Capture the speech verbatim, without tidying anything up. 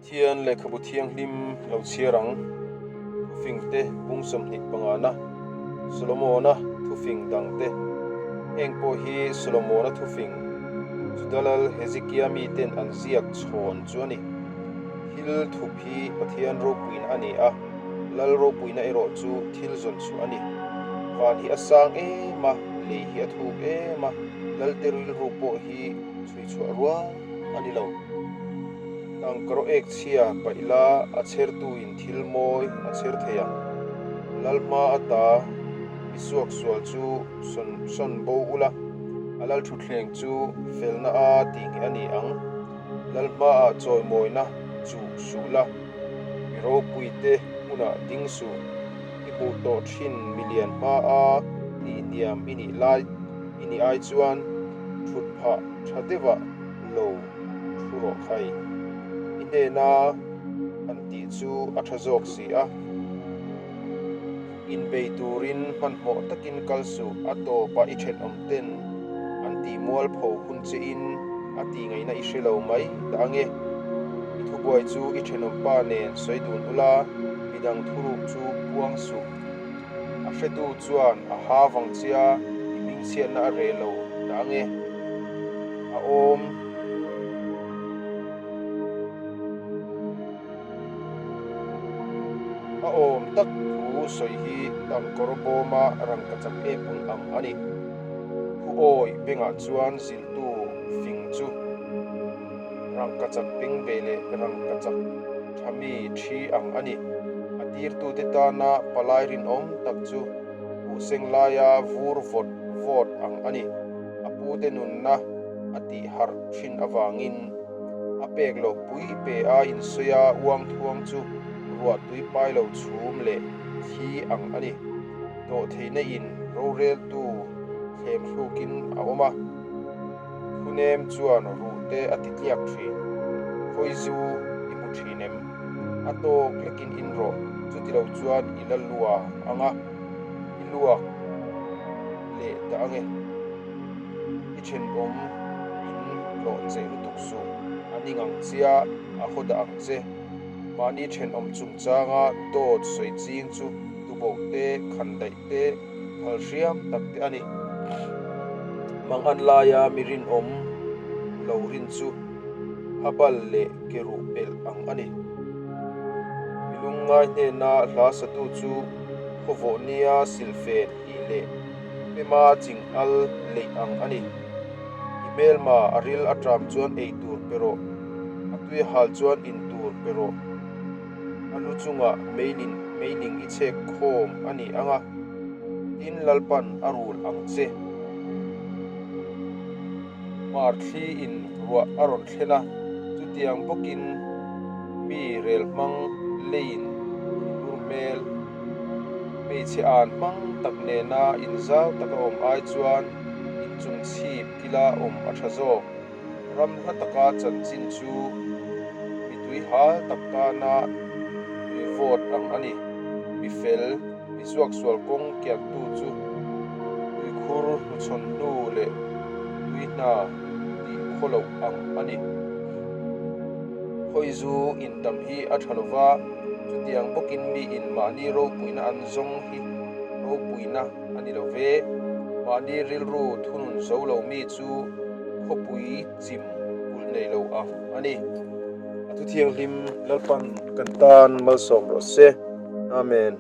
Pathian Lehkhabu Thianghlim lo chhiar ang. Thufingte bung sawmhnih pangana, Solomona thufing dangte. Heng pawh hi Solomona thufing, Juda lal Hezekia miten an ziak chhawn chu a nih. Thil thup hi Pathian ropuina a ni a, lal ropuina erawh chu thil zawn chu a nih. Van hi a sang em a, lei hi a thuk em a, lalte rilru pawh hi chhui chhuah rual a ni lo. Tangkaro ek chhia paih la, a chhertuin thil mawi a chher thei ang. Lal hma ata mi suaksual chu sawn, sawn bo ula, a lal thutthleng chu felna a ti ngei a ni ang. Lal hmaah chawimawina chu suh la, mi ropuite hmuna ding suh. I hmuh tawh ṭhin milian hmaa tihniam i nih lai, i nih ai chuan ṭhutphah ṭha deuha lo thu rawh khai. I hnena an tih chu a ṭha zawk si a. Inbei turin hmanhmawh takin kal suh, a tawpa i ṭhenawmten an tih mualpho hun chein a ti ngaina i hre lo mai ta ange. I thubuai chu i ṭhenawmpa nen sawi dun ula, midang thuruk chu puang suh. A hretu chuan a ha vang che a, i hming chhiatna a reh lo ta ange. A awm. A awm tak thu sawi hi tangkawr bawma rangkachak apple ang a ni. Khu awi bengah chuan ziltu fing chu rangkachak beng ve leh rangkachak ṭha mi ṭhi ang a ni. A tirtute tana palai rinawm tak chu buhseng laia vur vawt vawt ang a ni. A pute nunna a tih harh ṭhin avangin a pek lo pui pe a insawi a uang thuang chu ruah tui pai lo chhum leh thi ang a ni. Dawh theihna in roreltu thlem hlukin a awm a. Thunem chuan ruhte a ti tliak ṭhin. Khawizu i hmu ṭhin em? A tawk lekin in rawh, chuti lo chuan i la lua ang a, i luak leh ta ange. I ṭhenawm in hlawh cheh lutuk suh, a ning ang che a, a haw dah ang che. Mahni ṭhenawm chungchanga dawt sawi ching chu tubohte, khandaihte, phal hriam takte a ni. Mangan laia mi rinawm lo rin chu habal leh keruh pelh ang a ni. Mi lungngai hnena hla satu chu khawvawh nia silfen hnih leh pema ching al leih ang a ni. I hmelma a ril a ṭam chuan ei tur pe rawh, a tuihal chuan in tur pe rawh. A lu chungah meilin, meiling i chhek khawm a ni ang a, tin Lalpan a rul ang che. Hmar thliin ruah a rawn thlen a, chutiang bawkin mi rel hmang leiin thilur hmel. Hmeichhe an hmang tak nena inzau taka awm ai chuan inchung chhip kila awm a ṭha zawk. Ram hla taka chanchin chu mi tuihal tak tana tui vawt ang a ni. Mi fel, mi suaksual kawng kiantu chu tuikhur hnuchhawn hnu leh tuihna tih khawloh ang a ni. Khawizu intam hi a ṭha lo va, chutiang bawkin miin mahni ropuina an zawng hi ropuina a ni lo ve. Mahni rilru thunun zo lo mi chu khawpui chim kulh nei lo ang a ni. A thu thianghlim Lalpan kan tan malsawm rawh se. Amen.